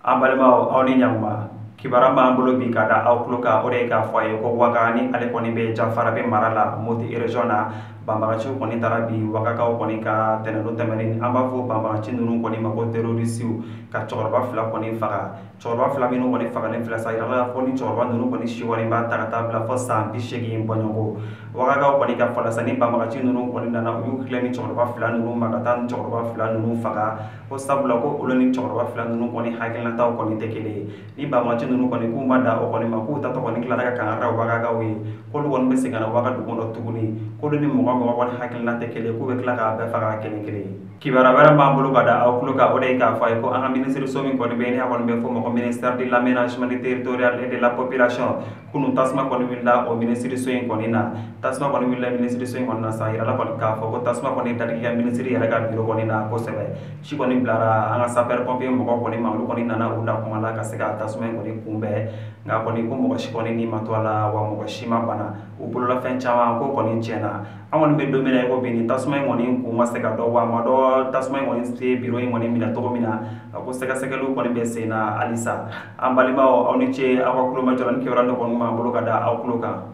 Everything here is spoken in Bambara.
An balimaw, aw ni ɲankuma. Kibaruya b'an bolo bi ka da aw tulo kan, o de ye k'a fɔ a ye ko Waga ni ale kɔni bɛ Janfara bɛ mara la, Moti région na, banbaganciw kɔni taara bi Wagakaw kɔni ka tɛnɛndon tɛmɛnen. An b'a fɔ banbagaci ninnu kɔni ma ko terroristew, ka cɛkɔrɔba fila kɔni faga. Cɛkɔrɔba fila minnu kɔni fagalen filɛ sa, yirala k'a fɔ ni cɛkɔrɔba ninnu kɔni si kɔni b'a ta ka taa bila fɔ san 80 bɔɲɔgɔnko. Wagakaw kɔni ka fɔ la sa, ni banbagaci ninnu kɔni nana, u y'u tilen ni cɛkɔrɔba fila ninnu ma ka taa ni cɛkɔrɔba fila ninnu faga, ko sabula ko olu ni cɛkɔrɔba fila ninnu kɔni hakilinataw kɔni tɛ kelen ye. Ni banbagaci ninnu kɔni k'u ma dan o kɔni ma, k'u tatɔ kɔni tilara ka kangari da Wagakaw ye, k'olu kɔni bɛ segin ka na Waga dugu kɔnɔ tuguni, k'olu ni mɔgɔ mɔgɔ kɔni hakilina tɛ kelen ye, k'u bɛ tila k'a bɛɛ faga kelen kelen. Kibaruya wɛrɛ b'an bolo ka da aw tulo kan, o de ye k'a fɔ a ye ko an ka minisiriso min kɔni bɛ yen, ni a kɔni bɛ fɔ o ma ko ministère de l'aménagement du territorial et de la population, kunun tasuma kɔni wulila o minisiriso in kɔni na. Tasuma kɔni wulila minisiriso in kɔni na sa, a yirala kɔni k'a fɔ ko tasuma kɔni dadigi ka minisiri yɛrɛ ka biro kɔni na kosɛbɛ. Ci kɔni bilara an ka sapeur pompier mɔgɔw kɔni ma, olu kɔni nana u na kuma la ka se ka tasuma in kɔni kunbɛn, nka kɔni ko mɔgɔ si kɔni ni ma to a la, wa mɔgɔ si ma bana. U bololafɛn caman ko kɔni tiɲɛna. An kɔni bɛ don min na i ko bi, nin tasuma in kɔni kun ma se ka dɔn, wa a ma dɔn tasuma in kɔni se biro in kɔni minɛ cogo min na. A ko sɛgɛsɛgɛliw kɔni bɛ sen na halisa. An balimaw, aw ni ce aw ka tulomajɔ la. Ni kibaruya dɔ kɔni b'an bolo ka da aw tulo kan.